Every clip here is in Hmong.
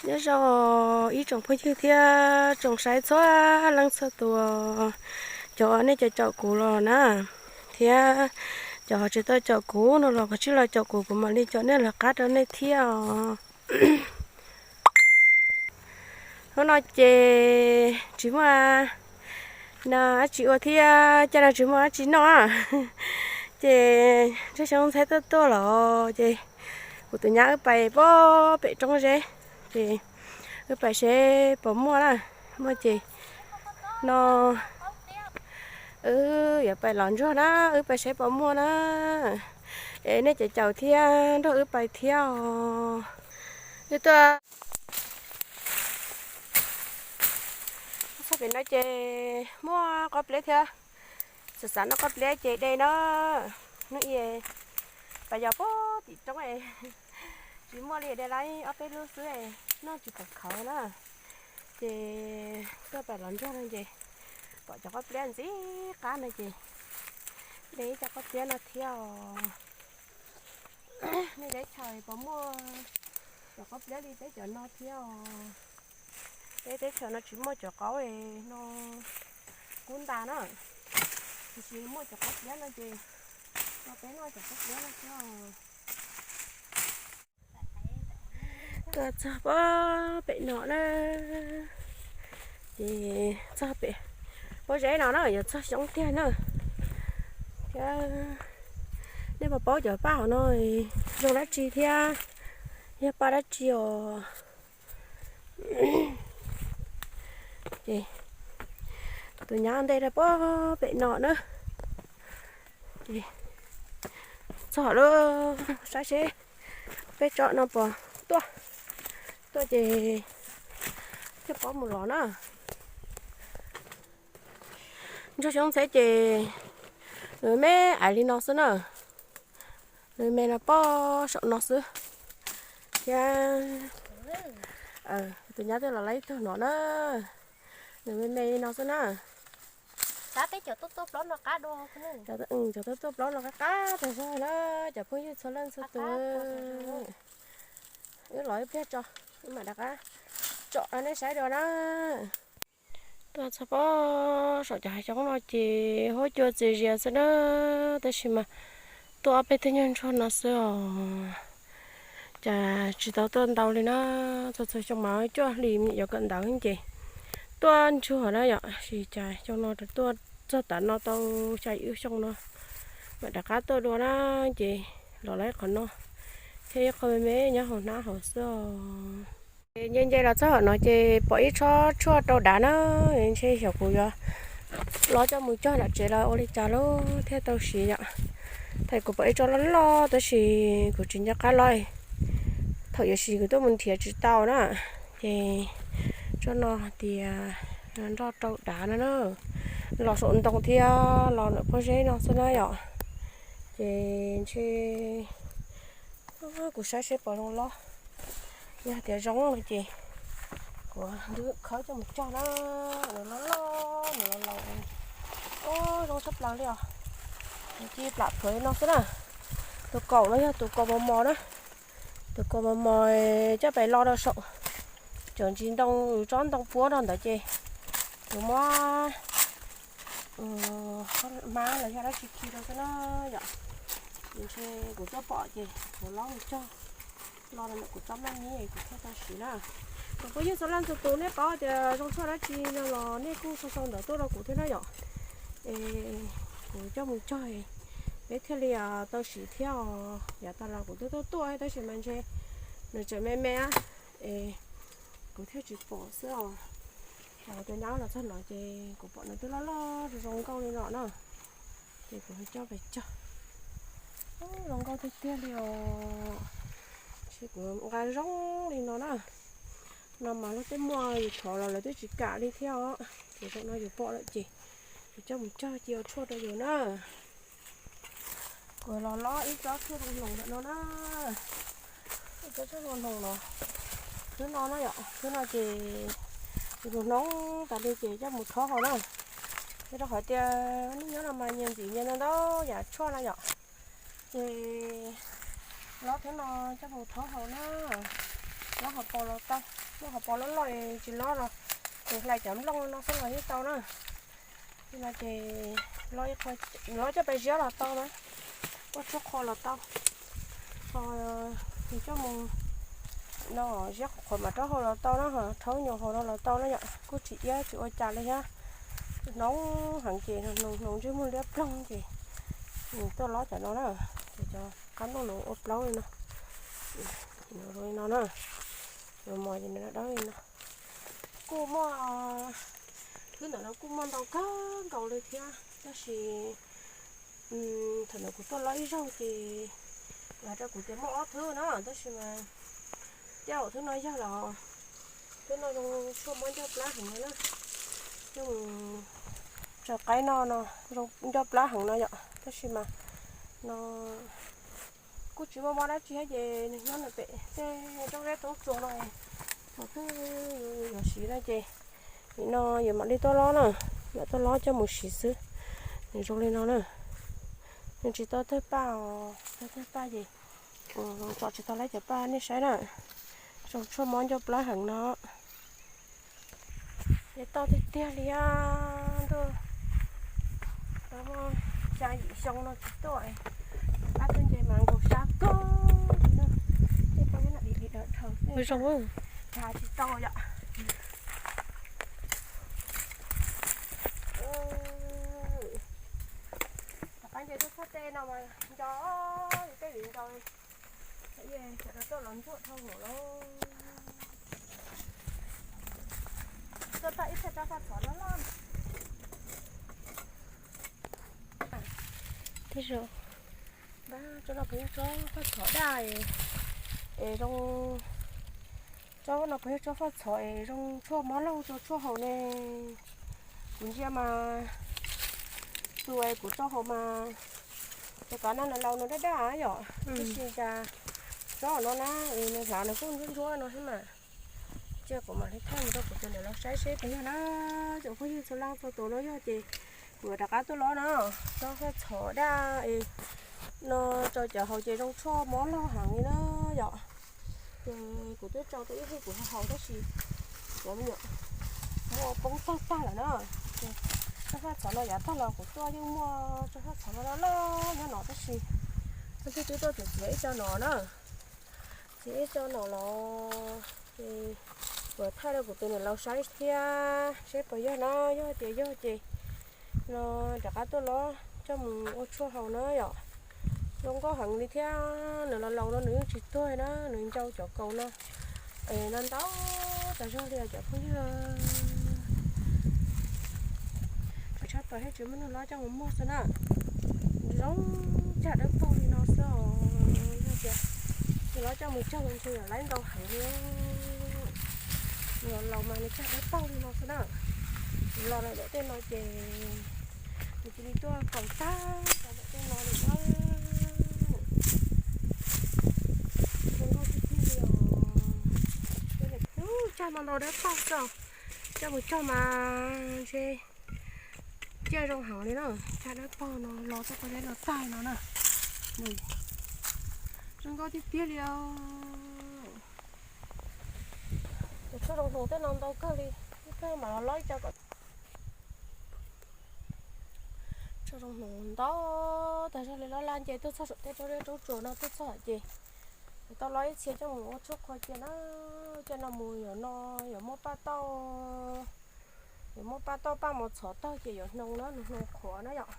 Nyob zoo ib tsoom phooj ywg thiab tsoom saib txhua leej txhua tus, cov nej cov caum kuv los na, thiab cov tsis tau caum kuv no los koj tsij los caum kuv, kuv mam li caum nej lawv qab rau nej thiab os. Hnub no ces tsis muaj dab tsi ua thiab, caij no tsis muaj dab tsi noj, ces Ntsuag Xyoob Ntxhais tuaj tuaj los ces kuv tus nyab wb pais pem roob zeb, ces wb pais seb puas muaj na, muaj ces no wb yuav pais los ntsuag na, wb pais seb puas muaj na. Es nej cov caum thiab nrog wb pais thiab os. Wb tuaj txog pem no ces muaj qaub pliab thiab, xav xav noj qaub pliab ces de na. Hnub i pas yog pem tim roob, tsis muaj li, de lawm ob peb lub xwb, noj tsis pom khawv na. Ces tuaj pais los ntsuag no ces pom cov qaub pliab ntxim qab no ces de ib co qaub pliab no thiab os. Nej teb chaws puas muaj cov qaub pliab li peb cov no thiab os? Peb teb chaws no tsis muaj cov qaub no kub ntas na, tiam sis muaj cov qaub pliab no ces no peb noj cov qaub pliab no thiab os. Tuaj txog pem no na, ces txog pem pob zeb no na yuav txog xyoob tiag na. Thiab nej puas paub cov paj hauv no zoo dab tsi thiab yog paj dab tsi os? Ces tus nyab ntej rau pem no na. Ces txog lawm, saib seb peb tsob no puas tuaj, tuaj ces thiaj pab mus los na. Ntsuag Xyoob Ntxhais ces nws me ais li no xwb na, nws me no pem saum no xwb. Thiab tus nyab twb los laib ib tug no na, nws me me li no xwb na. Cov tuaj tuaj plaub no qab qab tag zog na, cov phooj ywg txhua leej txhua tus. Wb los ib pliag tso, wb mam rov qab tsom rau nej saib dua na. Tuaj txog pem saum cov hav xyoob no ces huab cua txias zias xwb na, tab sis mas tuaj ob peb tug nyuag ntsuag no xwb os. Cas tsis tau tuaj ntau li na, txhua txhua xyoo mas cuaj hlis me nyuam yuav kawm ntawv ces tuaj ntsuag na yom, tab sis cas xyoo no rov tuaj txog tav no tau xya yim lub xyoo no mam rov qab tuaj dua na, ces los laib qhov no thiab ib qho me me nyob hauv hnab hauv xwb os. Nce nce los txog hauv no ces pom ib tsob tshuaj rau dav na, ntshe xyov kuv yuav los coj mus cog nram tsev los ua li cas lawm thiaj tau siv yom. Thaum kuv pom ib tsob loj loj tab sis kuv tsis nco qab los, thaum yuav siv kuv tuaj mus nrhiav tsis tau na. Ces tsob no hais tias nroj rau dav no na, los saum ntoo thiab los ntawm pob zeb no xwb na yom. Ces ntshe kuv saib seb puas zoo los, yog tias zoo no ces kuv nrhiav khawb coj mus cog na. Nws loj loj, nws los laus, zoo tshaj plaws li os. Nws ci plam plhuav li no xwb na. Tus kaum no yog tus kaum mos mos na, tus kaum mos mos coj pais lo rau saum cov ntsis ntoo, tsob ntoo puab rau ntawd ces kuv muab hmab los yog dab tsi khi rau xwb na yom. Ntshe kuv tuaj pom ces kuv lob mus cog lo rau ntawm kuv tsob maj mib kuv thiaj tau siv na. Tsoom phooj ywg txhua leej txhua tus, nej paub tias zoo tshuaj dab tsi no los nej kuj sau sau ntawv tuaj rau kuv thiab na yom. Es kuv coj mus cog peb thiaj li tau siv thiab os. Yav tas los kuv twb tuaj tuaj tab sis mas ntshe nws tseem me me, es kuv thiaj tsis pom xwb os. Cov nyab los txog no ces kuv pom nws twb loj loj zoo zoo nkauj li no na, ces kuv coj pais cog. Zoo nkauj tiag tiag li os. Ces kuv nqa zoo li no na. No mas luag tej muaj yus thov los lawv twb tsis kam li thiab os. Ces zaum no yus pom lawm ces yus coj mus cog cia ua tshuaj rau yus na. Kuv los lob ib tsob tshuaj zoo hloov ntawm no na. Ib tsob tshuaj zoo hloov no, khwb no na yom, khwb no ces yus hnov tas li ces coj mus rhaub haus na. Rau qhov tias nej nyob no mas nyias ntxim nyias ntau ntau yam tshuaj na yom. Ces lob khwb no coj mus rhaub haus na. Lob hauv paus los tau, lob hauv paus loj loj tsis lob los, ces hlais cov nplooj no xwb los yeej tau na. No ces lob coj pais ziab los tau na, ua tshuaj qhua los tau. Ho yus coj mus no ziab qhuav qhuav mas rau hauv los tau na, ho rhaub nyuam hauv no los tau na yom, kuj tsis iab tsis ua cas li thiab. Hnoos heev ces hnoos hnoos ntsej muag liab ploog ces nws tuaj lob cov no na, ces cov qab nplooj no ua plaub li no, li no na, mos ces nws dawb li no. Kuj muaj, thwb ntawm no kuj muaj ntau kawg nkaus li thiab tab sis thaum ntawd kuv tuaj lob ib zaug ces lawv hais rau kuv tias muaj ob thwb na, tab sis mas tej zaum thwb no yog los, thwb no zoo tshuaj mob ncauj plab heev no na, zoo tsaws qaib no no, zoo ncauj plab heev no yom, tab sis mas no kuj tsis muaj mob dab tsi thiab ces nws nyob nws pem tej roob zeb roob tsuas no, thaum twg yuav siv no ces nim no yuav mam li tuaj lob na, mam tuaj lob coj mus siv xwb. Nws zoo li no na, nws tsis tau tawg paj os, tau tawg paj ces tso tsis tau lawv cov paj nej saib na, zoo tshuaj mob ncauj plab heev no. Ces tau tiag tiag li os, ntuj, xya yim xyoo no tsis tuaj, pab tuaj nce mas nkaus sab kawg li na. Tej pab nyob no ib ib dawm dhau tej zoo, cas tsis tau yom. Pab nce tuaj txog tej no mas nco, tej viv nco, sawv daws tuaj los ntsuag dhau hwv lawm. Tuaj txog ib txhia tsob faj txhov loj loj. Tej zaum tsob no puas yog tsob faj txhov daj es zoo, tsob no puas yog tsob faj txhov es zoo tshuaj mob laug rau tshuaj haus ne? Kuv ntsia mas tus es kuv tso haus mas cov kav no nws laus nws daj daj yom, tab sis cas tsob no na es nws hlav nws kuj ntsuab ntsuab no thiab mas. Cia kuv mam li thaij mus rau kuv tus niam laus saib seb puas yog na. Cov phooj ywg txhua leej txhua tus, no yog ces kuv rov qab tuaj lob na, tsob faj txhov daj es no rau cov haus ces zoo tshuaj mob laug heev li na yom. Ces kuv twb tso rau ib hwj kuv ho haus tab sis cov me nyuam muaj poob tag tag lawm na. Ces tsob faj txhov no yav tag los kuv tuaj yeej muaj tsob faj txhov no loj loj nyob no tab sis leej twg twb tuaj txiav txiav ib co no na. Txiav ib co no los ces kuv thaij rau kuv tus niam laus saib thiab seb puas yog na, yog tias yog ces no rov qab tuaj lob coj mus ua tshuaj haus na yom. Zoo nkauj heev li thiab, nws los laus no nws yeej tsis tuag na, nws ncau cov kaus no es no ntau tas zog li cov phooj ywg. Tsis tshaj tawm thiab tsis muaj neeg lob coj mus muag xwb na. Zoo cag dawb paug li no xwb os. Yog tias nws lob coj mus cog ntshe yuav laib ntau heev li. Nws los laus mas nws cag dawb paug li no xwb na. Los ntawm tej no ces nws cia li tuaj kaus tag rau ntawm tej no li na. Zoo nkauj tiag tiag li os. Cag ntau ntau dawb paug xwb, coj mus cog mas ntshe ciaj zoo heev li na. Cag dawb paug no los txog qhov deb no tag no na. Zoo nkauj tiag tiag li os. Tus tshuaj zoo hnoos tej no ntau kawg li, ib pliag mam los lob ib co kom. Tshuaj zoo hnoos ntau tas zog li, lob laj nce tuaj txog saum tej roob zeb roob tsuas no tuaj txog ces tau lob ib txhia coj mus ua tshuaj qhua cia na. Coj no mus yuav no, yuav muab paj tauj, yuav muab paj tauj paj mov txhov tag ces yuav hnoos na, nws hnoos qhuav na yom.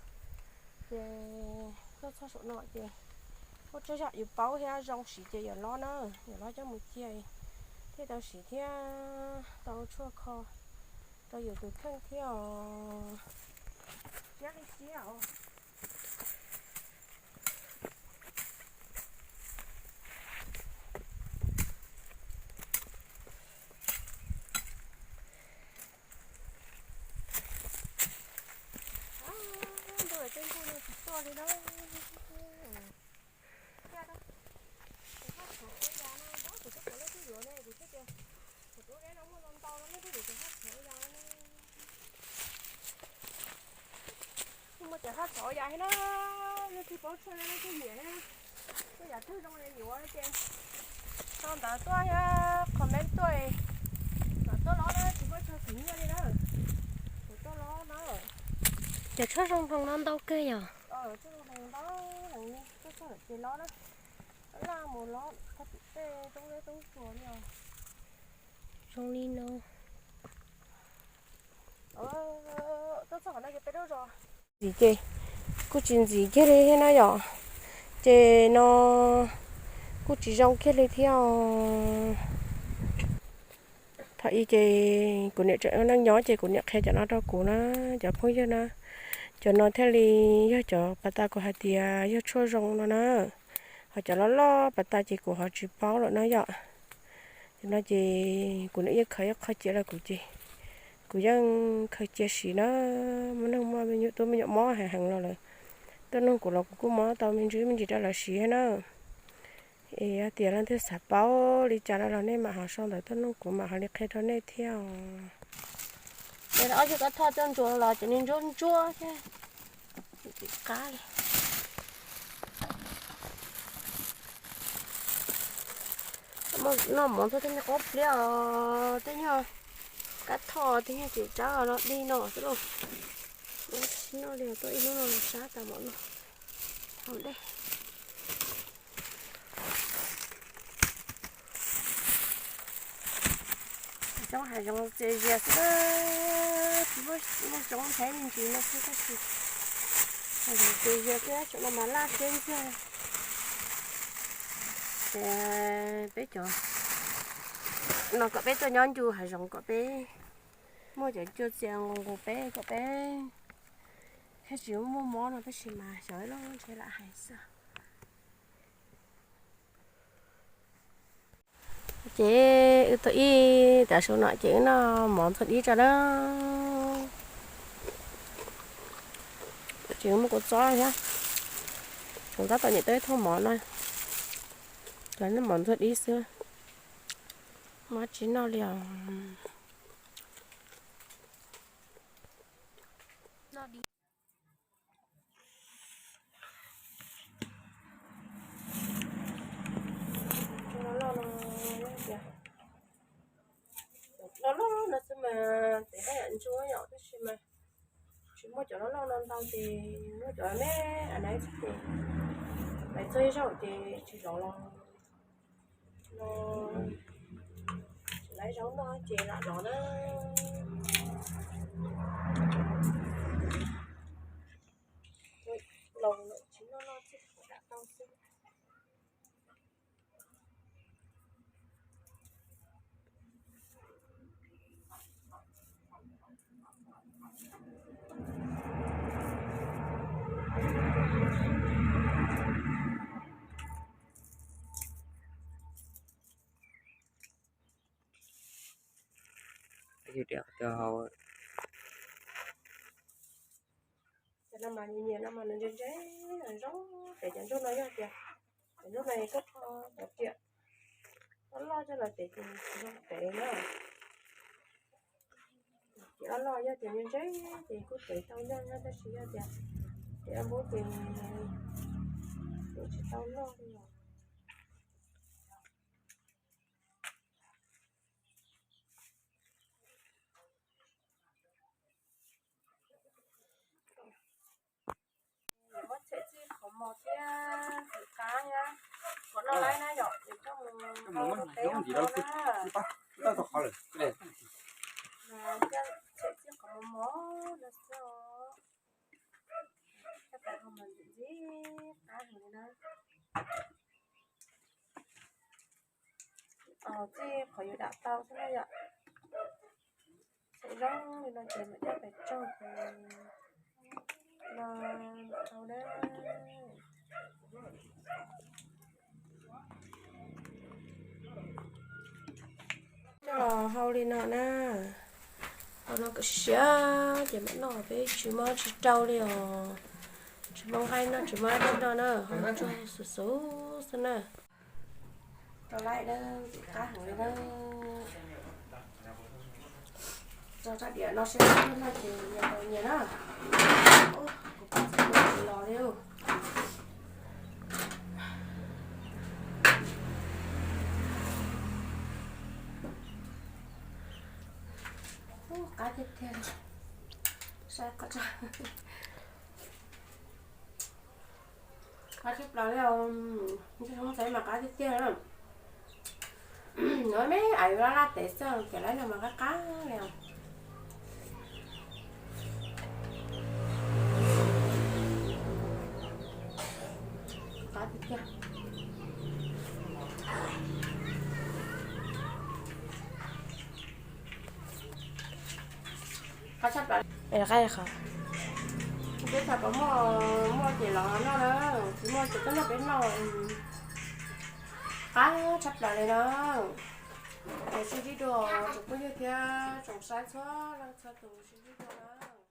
Ces tuaj txog saum no ces muaj tsawg zam yus paub thiab zoo siv ces yuav lob na, yuav lob coj mus cia thiaj tau siv thiab tau tshuaj kho rau yus tus kheej thiab os. Siab li siab os. Ntuj, tej nkuj no tsis tuaj li na. Cov haj txhov ua yas no, kuv twb pom leej twg yuav ne, kuv thiaj tias kuv rub deb no muaj ntau ntau no, leej twg yuav cov haj txhov ua yas no ne. Kuj muaj cov haj txhov ua yas thiab na, leej twg paub tshuaj no leej twg nyiam thiab, tshuaj yam twg zoo li yuav ces Sau ntawv tuaj thiab comment tuaj, kom tuaj lob na, tsis muaj chaw khwv nyiaj li na, kom tuaj lob na. Cov tshuaj zoo hloov no ntau kawg yom. Tshuaj zoo hloov ntau heev li, tuaj txog ces lob na, laj mus lob qhov tim tej roob deb roob tsuas li os. Zoo li no. Tuaj txog qhov no ces peb rau zos. Ntxiv ces kuj tsis ntxiv kiag li thiab na yom, ces no kuj tsis zoo kiag li thiab os. Thaum ub ces kuv niam tseem ua neej nyob ces kuv niam qhia cov no rau kuv na, cov phooj ywg na, cov no thiaj li yog cov pas tas kuv hais tias yog tshuaj zoo no na, ho cov loj loj pas tas ces kuv ho tsis paub lawm na yom. Cov no ces kuv niam yeej khaws ib qho cia rau kuv ces kuv yeej khaws cia siv na, muaj neeg muaj me nyuam tub me nyuam mob heev heev los lawm tuaj nug kuv los kuv kuj muab tau me ntsis me ntsis rau lawv siv thiab na. Es yog tias leej twg xav paub li cas no los nej mam ho sau ntawv tuaj nug kuv mam ho li qhia rau nej thiab os. Ces ob cag kab thoj coj ntsuas los ces nws ntsuab ntsuab thiab, tsis qab li. Noj mov ntxuag tej nyuag qaub pliab os, tej nyuag kab thoj tej nyuag ces rab no dig no xwb lauj. Tsis noj li, tuaj ib hnub no los sab tas mov noj haus dej. Coob hav zoov txias zias xwb, tsis muaj coob ntshai me ntsis no xwb tab sis hav zoov txias zias thiab, tsaum no mas laj siab ntxiag. Ces peb cov no kom peb tuaj nyob ncu hav zoov kom peb muaj cov cua txias nqus nqus peb kom peb thiaj tsis muaj mob no tab sis mas xyov ib lub ntshe lam hais xwb. Ces wb tuaj ib tav su no ces wb noj mov ntxuag dib tso na. Ces muaj kua txob thiab, kuv tab tom nyem tau ib thooj mov no, los noj mov ntxuag dib xwb, mov tsis noj li os. Loj loj no xwb mas tes haj yam ntsuab yom, tab sis mas tsis muaj cov loj loj no ntau ces muab cov me a nai xwb ces lawv txog ib zaug ces tsis zov los no, lawv zaub noj ces lam zov na. Los lawm tsis noj noj txij qhov dam tau xwb. Cov no mas nyias nyias no mas nws ntse ntse zoo, ces cov ntsuag no yog tias cov ntsuag no koj kho cov riam loj loj coj los tev ces zoo tev na. Ces loj loj yog tias ntse ntse ces kuj tev tau nyaj nyaj, tab sis yog tias riam npub ces kuj tsis tau loj li os. Muab tshem txij qhov mos thiab qhov qab thiab, qhov no laib na yom, es coj mus rau teb ua qhov na. Tshem txij qhov mos mos no xwb os. Coj tau qhov mas ntxim ntxim qab heev li na. Txij qhov yuav dam tau xwb na yom. Tseem zoo li no ces mam coj pais tsau no mam hau na. Coj los hau li no na. Hau no kom siav ces mam noj, peb tsis muab tsis rau li os. Tsis muaj nqaij noj tsis muaj dej noj na, hau no tsuag xub xub xwb na. Rau laib na, qab heev li na. Tso rab diam no seb noj ces nyias tau nyias na. Kuv pom txiv los li. Qab tiag tiag. Saib qab tshaj, qab tshaj plaws li. Ntshe Hmoob txhais mas qab tiag tiag na. Nov me ais laj laj tes xwb ces lawv no mas qab qab li. Qab tiag tiag. Qab tshaj plaws. Peb tham kom muaj, muaj ces los noj na, tsis muaj ces tuaj nrog peb noj. Qab tshaj plaws li na. Ces sib ntsib dua tsoom phooj ywg thiab tsoom saib txhua leej txhua tus, sib ntsib dua na.